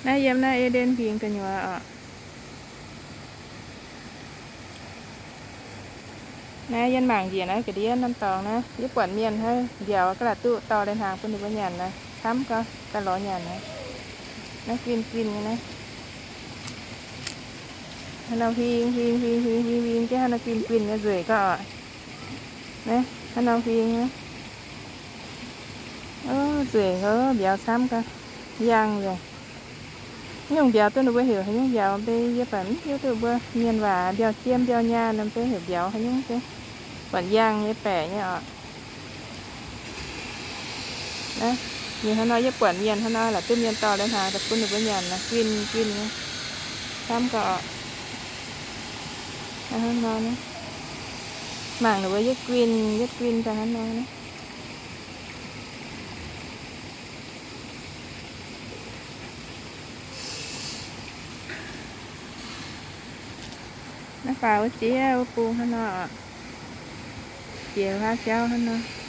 Naaiv yiem naaiv Eden huingx gu'nyuoz oc. Naaiv yie mangc njiec naaiv ga'ndiev norm dorngx naaiv, yie buatc mienh hnangv mbiauz ga'laac duqv dorh lai hnaangx bun ninh mbuo nyanc naaiv, camv gau, daaih lorz nyanc naaiv. Naaiv guinh guinh nyei naaiv. Hnangv nor huing huing huing huing huing huing jienv hnangv nor guinh guinh nyei nzueic gau oc. Naaiv hnangv nor huing naaiv. Nzueic gau, mbiauz camv gau, yangh nzengc. Nyungc mbiauz duqv ninh mbuo heuc haaix nyungc mbiauz mbe, yie baac mv hiuv duqv mbuo mienh waac mbiauz jiem mbiauz nyaanh nor mbe heuc mbiauz haaix nyungc jienv. Buatc yangh nyei baeqc nyei oc. Ninh hnangv nor, yie buatc mienh hnangv nor, laaix duqv mienh dorh lai hnaangx daaih bun ninh mbuo nyanc nor, guinh guinh nyei, camv gau oc. Hnangv nor, mangc ninh mbuo yietv guinh yietv guinh daaih hnangv nor. Naaiv faaux wuov diev wuov bung hnangv nor oc. Jiex haav jauv hnangv nor.